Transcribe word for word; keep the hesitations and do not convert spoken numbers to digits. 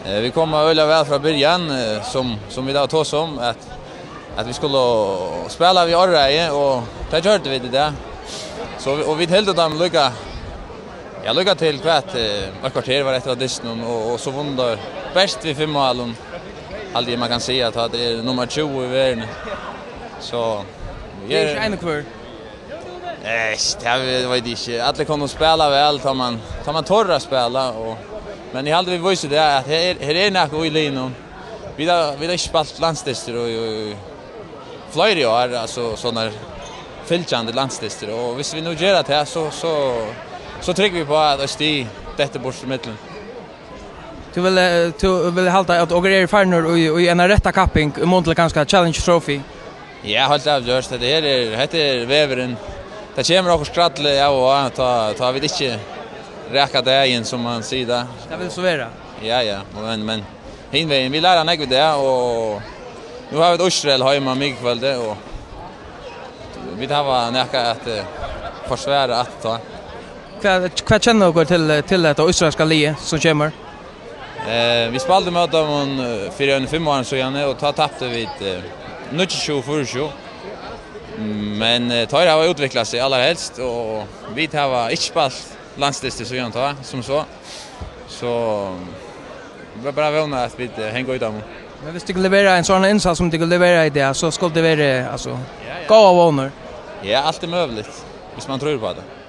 Eh, vit komu øgiliga væl frá byrjan, eh, sum, sum vit hava tosað um, at, at vit skuldu spæla við Áræði, og tað gjørdu vit í dag. So, og vit hildu teimum líka, ja, líka til hvat, eh, eitt korter var eftir av dystinum, og, og so vunnu teir bert við fimm málum, haldi eg man kann siga, at tað er nummar tjúgu í verðini. So, Tað er ikki ein og hvør. Eh, tað veit eg ikki. Allir kunnu spæla væl, tá man, tá man torir at spæla, og, men eg haldi, vit vísa tað, at her, her er nakað í liðnum. Vit hava, vit hava ikki spælt landsdystir í, í, í fleiri ár, altso, sovorðnar fylgjandi landsdystir, og viss vit nú gera tað, so, so, so trúgvi eg á, at eitt stig dettur burtur ímillum. Tú vil, eh, tú vil halda, at okur eru farnir í, í eina rætta kapping, í mun til kanska Challenge Trophy? Ja, heilt avgjørt. Hetta her er, hetta er vegurin. Tað kemur okkurt skrall av og á, tá, tá vit ikki raka dagin, sum man sigur tað. Tað vil so vera. Ja, ja, men, men hin vegin, vit læra nógv í dag, og nú hava vit Ísrael heima mikukvøldið, og vit hava nakað at, eh, forsvara aftur tá. Hvat, hvat kennir okur til, til hetta ísraelska liðið sum kemur? Eh, vit spældu móti teimum, eh, fyri ein fimm árum síðani, og tá taptu vit, eh, níggjuogtjúgu fýraogtjúgu. Men, eh, teir hava útviklað seg allarhelst, og vit hava ikki spælt landsdystir síðan tá, sum so. So, vit bara vóna, at vit, eh, hanga í teimum. Men viss tit levera ein sovorðnan innsats, sum tit levera í dag, so skuldi verið, altso, góðar vónir. Ja, alt er møguligt, viss man trýr á tað.